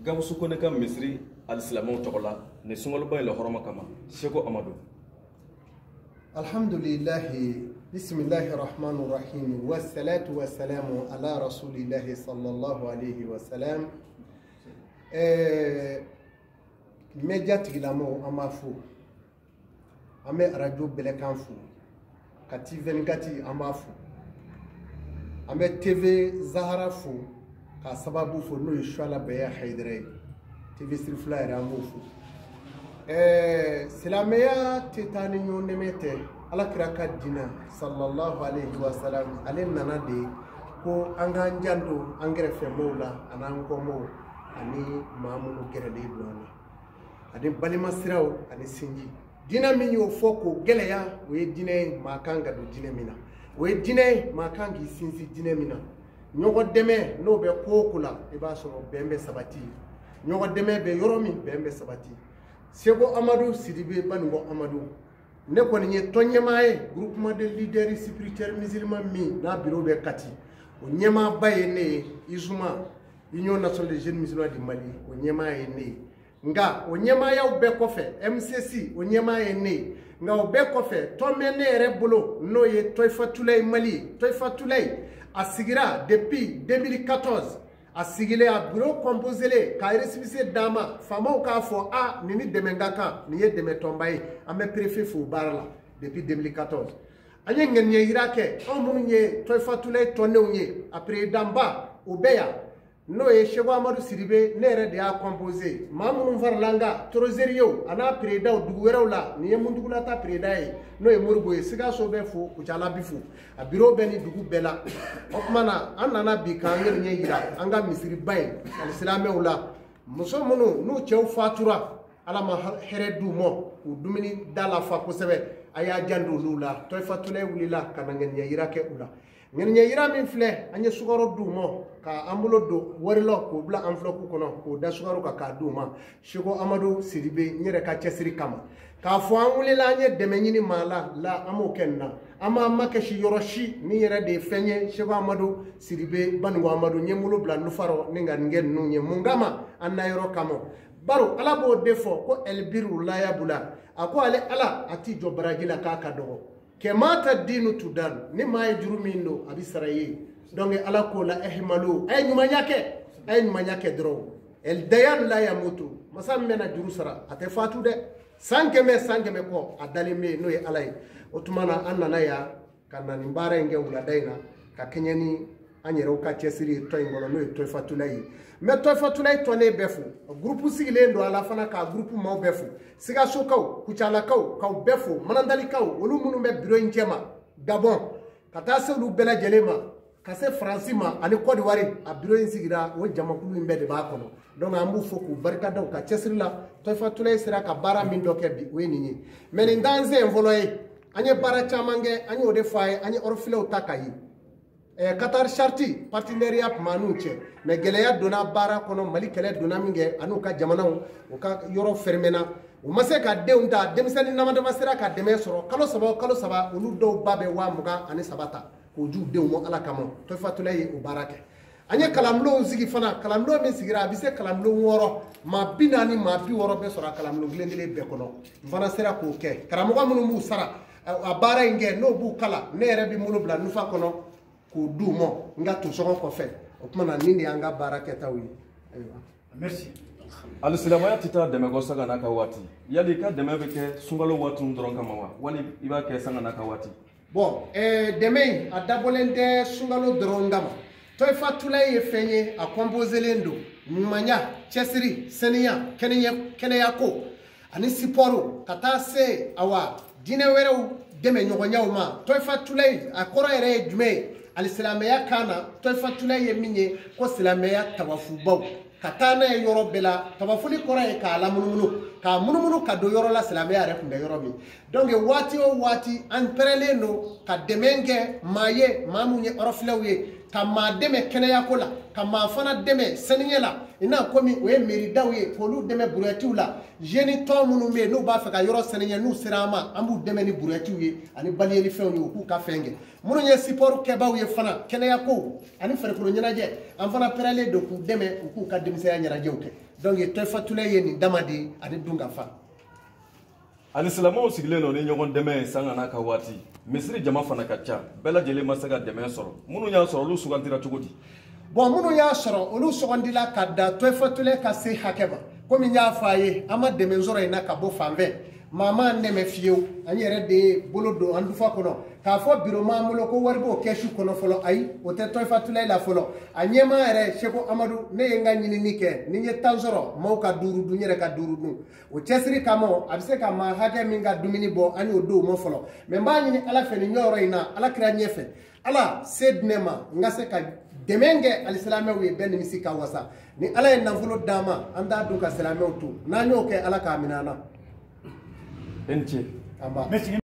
Gawusu Kone ka misiri alisilamɛw tɔgɔ la nin sunkaloba in la hɔrɔma kama? Seko Amadu. Alhamdulillahi, bismillahi rahmani rahim, wassalatu wassalamu ala rasulillahi sallallahu alayhi wa sallam. Média tigilamɔgɔw, an b'a fo, an bɛ arajo Bɛlɛkan fo, Kati 24 an b'a fo, an bɛ TV Zahara fo k'a sababu fo, n'o ye Suala Bɛya Hayidara ye, TV Sirifila yɛrɛ an b'o fo. Silamɛya tɛ taa ni ɲɔgɔn dɛmɛ tɛ. Ala kira ka diinɛ sallallahu alayhi wa sallam, ale nana de ko an k'an janto an kɛrɛfɛmɔgɔw la, an'an kɔmɔgɔw, ani maa minnu gɛrɛlen don an na, ani balimasiraw ani sinji. Diinɛ min y'o fɔ k'o gɛlɛya, o ye diinɛ ye maa kan ka don diinɛ min na, o ye diinɛ ye maa kan k'i sinsin diinɛ min na. Ɲɔgɔn dɛmɛ n'o bɛ ko o ko la, i b'a sɔrɔ bɛn bɛ sabati. Ɲɔgɔn dɛmɛ bɛ yɔrɔ min, bɛn bɛ sabati. Seko Amadu Sidibe Banikɔ Amadu, ne kɔni ye tɔn ɲɛmaa ye, groupement de leaders spirituels musulmans min n'a bureau bɛ Kati, o ɲɛmaaba ye ne ye. UJMA, Union nationale des jeunes musulmans du Mali, o ɲɛmaa ye ne ye. Nka o ɲɛmaayaw bɛɛ kɔfɛ, MCC o ɲɛmaa ye ne ye. Nka o bɛɛ kɔfɛ, tɔn bɛ ne yɛrɛ bolo, n'o ye Tɔyifatulayi Mali ye. Tɔyifatulayi a sigira depuis 2014, a sigilen, a bureau composé k'a récépissé d'an ma. Faamaw k'a fɔ a nin ni dɛmɛ ka kan, nin ye dɛmɛ tɔnba ye. An bɛ préfet fo baara la depuis 2014. An ye ŋaniya yira kɛ, anw minnu ye Tɔyifatulayi tɔndenw ye, a président ba o bɛ yan, n'o ye Seko Amadu Sidibe, ne yɛrɛ de y'a composé. Maa minnu farala an kan, trésorier a n'a président dugu wɛrɛw la, nin ye Muntugulata président ye, n'o ye Moribo ye. Sikaso bɛ fo, Kucala bi fo, a bureau bɛ ni dugu bɛɛ la. O tuma na, an nana bi k'an ŋaniya yira an ka misiriba in alisilamɛw la. Muso minnu n'u cɛw fatura, Ala ma hɛrɛ d'u ma k'u dumuni da la fa kosɛbɛ, a y'a janto olu la. Tɔyifatulayi wulila ka na ŋaniya yira kɛ u la. Ŋaniya yira min filɛ, an ye sukaro d'u ma, k'an bolo don wari la k'o bila enveloppe kɔnɔ, k'o da sukaro kan k'a d'u ma. Seko Amadu Sidibe, n yɛrɛ ka cɛsiri kama, k'a fɔ an wulila, an ye dɛmɛ ɲini maa la la, an m'o kɛ nin na, an m'an makasi yɔrɔ si. Min yɛrɛ de ye fɛn ye, Seko Amadu Sidibe Banikɔ Amadu, n ye n bolo bila nufa rɔ ni ka nin kɛ ninnu ye. Mun kama? An na yɔrɔ kama. Baro Ala b'o de fɔ ko ɛlibiru layabula, a ko ale Ala a t'i jɔ baraji la k'a ka dɔgɔ. Kɛma ta diinu tudan, ni maa ye juru min don, a bɛ sara i ye. Donc Ala k'o la ehmalu, a ye ɲumanya kɛ, a ye ɲumanya kɛ dɔrɔn. El dayan la yamutu, masa min bɛna juru sara, a tɛ fatu dɛ. San 100, san 100 kɔ, a dalen bɛ yen, n'o ye Ala ye. O tuma na, an nana yan ka na nin baara in kɛ wulada in na, ka kɛɲɛ ni an yɛrɛw ka cɛsiri ye tɔn in kɔnɔ, n'o ye Tɔyifatulayi ye. N bɛ Tɔyifatulayi tɔnden bɛɛ fo. Groupe sigilen don a la fana, k'a groupe maaw bɛɛ fo, Sikasokaw, Kucalakaw, k'aw bɛɛ fo, Manandalikaw, olu minnu bɛ bureau in cɛma Gabon, ka taa se olu bɛɛ lajɛlen ma, ka se Faransi ma ani Côte d'Ivoire. A bureau in sigira, o jamakulu in bɛɛ de b'a kɔnɔ. Donc an b'u fo k'u barika da u ka cɛsiri la. Tɔyifatulayi sera ka baara min dɔ kɛ bi, o ye nin ye. Mais nin t'an sen fɔlɔ ye, an ye baara caman kɛ, an y'o de fɔ a ye. An ye orphelinw ta ka ye Qatar Charity partenariat tun b'an n'u cɛ, mais gɛlɛya donna baara kɔnɔ. Mali kɛlɛ donna min kɛ, an'u ka jamanaw, u ka yɔrɔ fermena, u ma se ka denw ta. Denmisɛnnin dama dama sera ka dɛmɛ sɔrɔ kalo 3 o kalo 3, olu dɔw ba bɛ 23,000 ta k'o d'u denw ma Ala kama. Tɔyifatulayi ye o baara kɛ. An ye kalanbulonw sigi fana. Kalanbulon min sigira, a bɛ se kalanbulon 6, maa 40, maa 60 bɛ sɔrɔ a kalanbulon kelen kelen bɛɛ kɔnɔ. N fana sera k'o kɛ. Karamɔgɔ minnu b'u sara a baara in kɛ, n'o b'u kala, ne yɛrɛ bɛ n bolo bila nufa kɔnɔ k'o d'u ma n ka tosɔngɔ kɔfɛ. O tuma na, nin de y'an ka baara kɛtaw ye. Ayiwa. Merci. Alisilamaya tɛ taa dɛmɛ kɔ sanga n'a ka waati. Yali i ka dɛmɛ bɛ kɛ sunkalo waati dɔrɔn kama wa, wali i b'a kɛ sanga n'a ka waati? Bon, dɛmɛ in a dabɔlen tɛ sunkalo dɔrɔn kama. Tɔyifatulayi ye fɛn ye, a composélen don ɲumanya, cɛsiri, saniya, kɛnɛya ko ani sipɔro, ka taa se awa diinɛ wɛrɛw dɛmɛ ɲɔgɔnyaw ma. Tɔyifatulayi a kɔrɔ yɛrɛ ye jumɛn ye alisilamɛya kan na? Tɔyifatulayi ye min ye, ko silamɛya tawafubaw ka taa n'a ye yɔrɔ bɛɛ la. Tabafoli kɔrɔ ye k'a lamunumunu, k'a munumunu ka don yɔrɔ la silamɛya yɛrɛ tun bɛ yɔrɔ min. Donc waati o waati, an pɛrɛlen don ka dɛmɛ kɛ maa ye, maa mun ye orphelinw ye. ka maa dɛmɛ kɛnɛyako la, ka maa fana dɛmɛ saniya la, i n'a komi o ye meridaw ye k'olu dɛmɛ burɛtiw la. Jeunes tɔn minnu bɛ yen n'u b'a fɛ ka yɔrɔ saniya, n'u sera an ma, an b'u dɛmɛ ni burɛtiw ye ani baliyelifɛnw ye, u k'u ka fɛn kɛ. Minnu ye sipɔri kɛbaaw ye fana, kɛnɛyako ani farikolo ɲɛnajɛ, an fana pɛrɛlen don k'u dɛmɛ u k'u ka denmisɛnya ɲɛnajɛw kɛ. Donc Tɔyifatulayi ye nin dama de ye ani dunkafa. Ani silamɛw sigilen don ni ɲɔgɔn dɛmɛ ye sanga n'a ka waati. Misiri jama fana ka ca, bɛɛ lajɛlen ma se ka dɛmɛ sɔrɔ. Minnu y'a sɔrɔ, olu sugandira cogo di? Bon, minnu y'a sɔrɔ, olu sugandila ka da Tɔyifatulayi ka se hakɛ ma. Komi n y'a fɔ a ye, an ma dɛmɛ sɔrɔ in na ka bɔ fan fɛ, maa m'an dɛmɛ fiyewu, an yɛrɛ de ye bolo don an dufa kɔnɔ k'a fɔ biro m'an bolo ko wari b'o kɛsu kɔnɔ fɔlɔ. Ayi, o tɛ Tɔyifatulayi la fɔlɔ. A ɲɛmaa yɛrɛ Seko Amadu, ne ye n ka ɲinini kɛ, ni n ye 10 sɔrɔ, maaw ka 5 dun, n yɛrɛ ka 5 dun. O cɛsiri kama, a bɛ se ka maa hakɛ min ka dumuni bɔ, an y'o d'o ma fɔlɔ. Mɛ n b'a ɲini Ala fɛ nin yɔrɔ in na, Ala kira ɲɛfɛ, Ala se di ne ma, n ka se ka dɛmɛ kɛ alisilamɛw ye, bɛɛ nimisi ka wasa. Ni Ala ye nafolo d'an ma, an t'a dun ka silamɛw to. N'an y'o kɛ, Ala k'a minɛ an na. E ni ce. An ba.